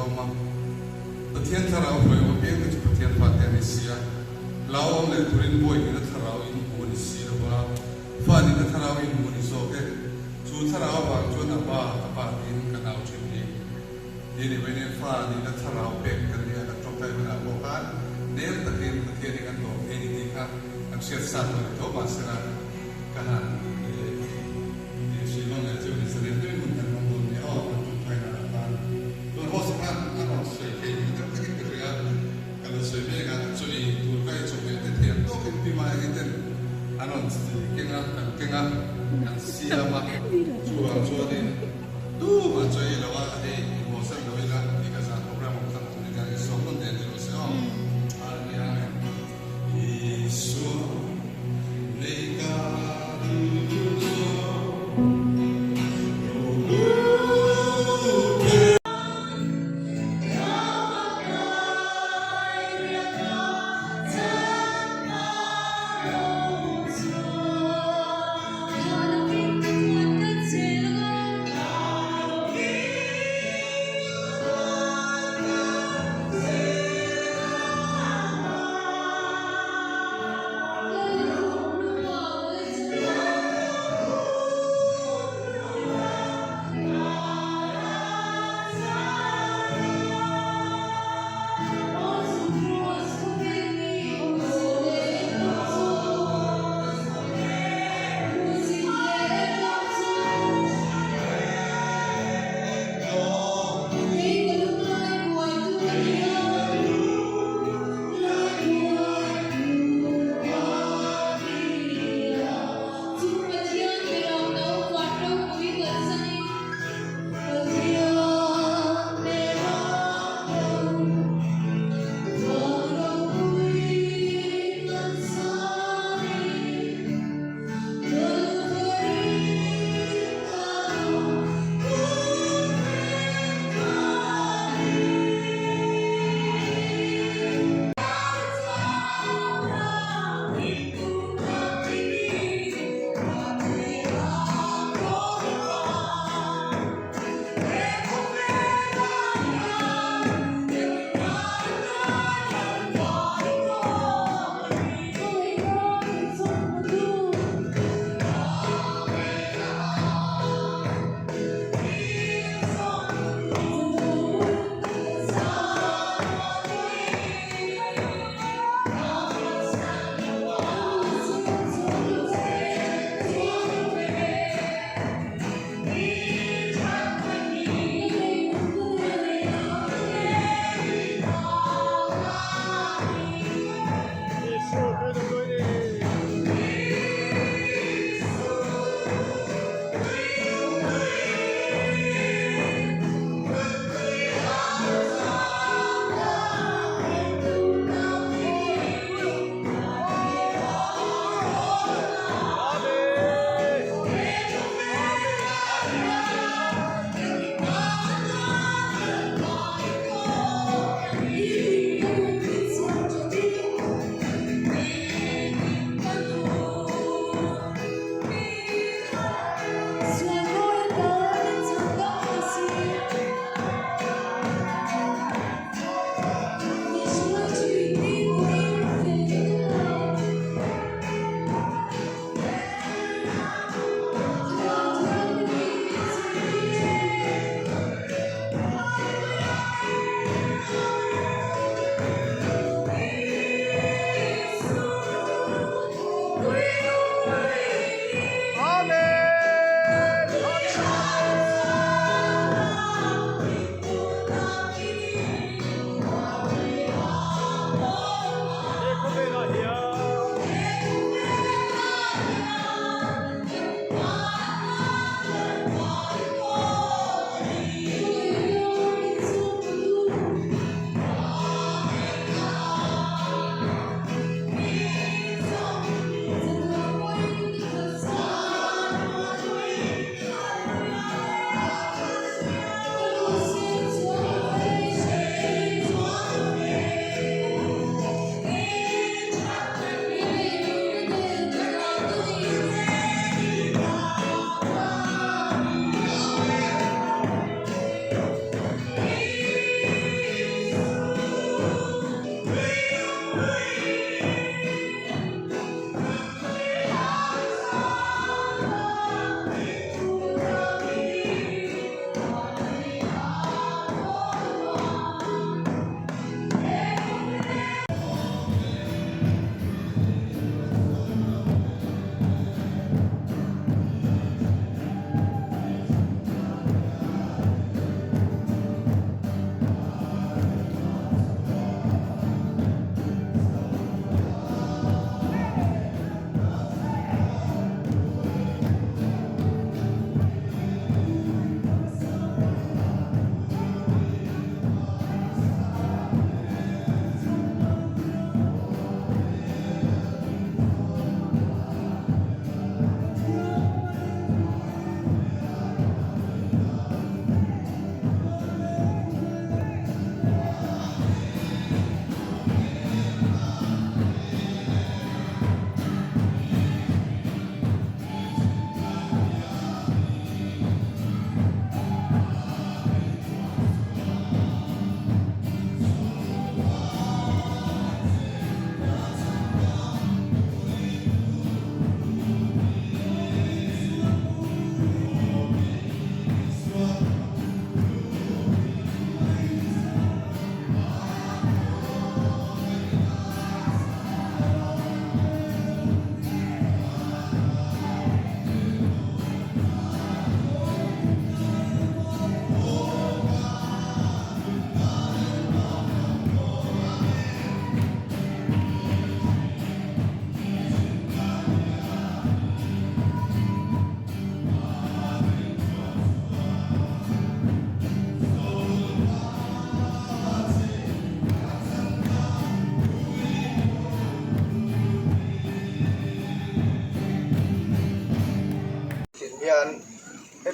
awm a. Pathian thlarau hruai awm apiang te chu Pathian fate a ni si a. Hlauhawm leh turin bawi nihna thlarau in hmu a ni si lo va, fa nihna thlarau in hmu a ni zawk e. Chu thlarau avang chuan a pa, ka pa tiin ka nau thin hi. Ni ni mai nen fa nihna thlarau pek kan nia kan tawngtai hunah pawh khan nem takin Pathian hi kan dawm thei ni tih kha kan hriat sa tawh ni tho mahsela ka han tih hrilh nawn leh chu ni zalen deuhin hun kan hmang dawn nia aw kan tawngtai naah khan tun host khan a rawn sawi thei ni deuh takin ka hria ka lo sawi mek a chawei tur ka eichawhmeh te thiam tawkin pi mai hi ten an rawn keng a kan keng a kan siam a chuvang chuanin Tumah chu ei lo a, hei i haw san lo ila tih ka zan program awm tak tur hian i sawm nawn leh ni rawh se aw. Hallelujah Amen. Isua nei ka duh lo.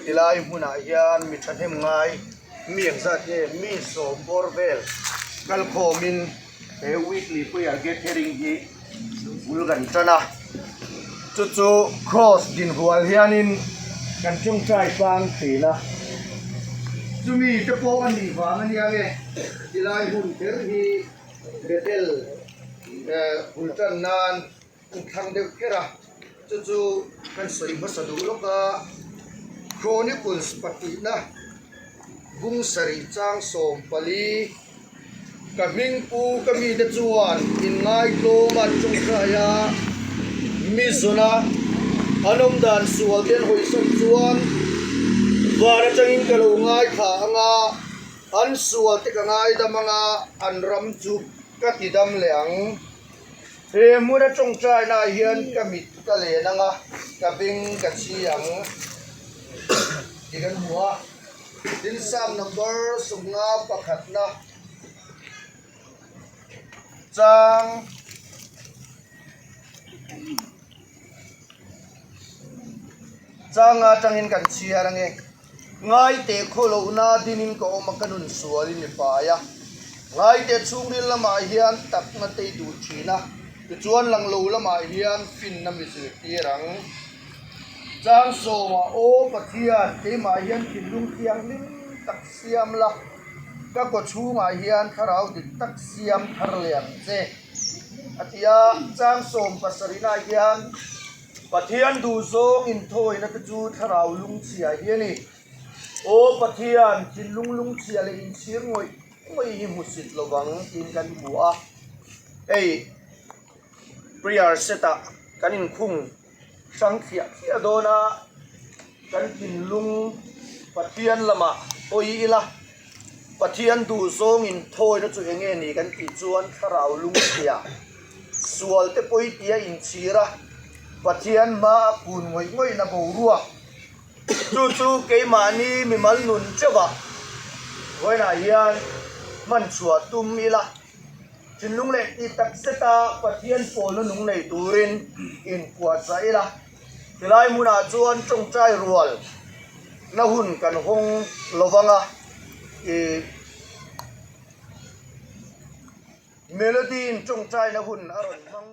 Tilai hmunah hian mi thahnem ngai mi engzat nge mi sawm bawr vel kalkhawmin he weekly prayer gathering hi bul kan tan a, chu chu cross dinhual hianin kan tawngtai tlang thin a, chumi te pawh a nih vang a nia nge tilai hun kher hi Bethel bul tan nan. Inthlang deuh kher a, chu chu kan sawi hmasa duh lawk a, Chronicles pahnihna bung sarih chang 14 ka hming pu ka mite chuan inngaitlawm an tawngtai a, mi zawna an awm dan sual te an hawisawn chuan van atangin ka lo ngaithla ang a, an sual te ka ngaidam ang a, an ram chu ka tidam leh ang. He hmuna tawngtainaah hian ka mit ka len ang a, ka beng ka chhi ang tih kan hmu a. Tin, Psalm number 50 pakhatna chang changa atangin kan chhiar ange. Ngaite khawlohna dinin ka awm a, ka nun sualin mi pai a. Ngaite chhungril lamah hian takna te i duh thin a, tichuan langlo lamah hian finna mi zirtir ang. Chang sawmah, Aw Pathian, keimah hian thinlung thianghlim tak siam la, ka kaw chhungah hian thlarau dik tak siam thar leh ang che, a ti a. Chang 70 ah hian. Pathian duhzawng inthawina te chu thlarau lungchhia hi a ni. Aw Pathian, thinlung lungchhia leh inchhir ngawih ngawih hi hmusit lovang tiin kan hmu a. Hei prayer set ah kan inkhung hrang thliah thliah dawn a, kan thinlung Pathian lamah hawi ila, Pathian duhzawng inthawina chu eng nge ni kan tih chuan thlarau lungchhia. Sual te pawi tia inchhir a, Pathian hma a kun ngawih ngawihna boruak. Chu chu keimahni mimal nun teuh ah vawiinah hian hman chhuah tum ila, thinlung leh tih tak zet a Pathian pawlna nung nei turin inpuahchah ila, tilai hmunah chuan tawngtai rual na hun kan hawng lovang a, ih. Melody in tawngtaina hun a rawn hmang.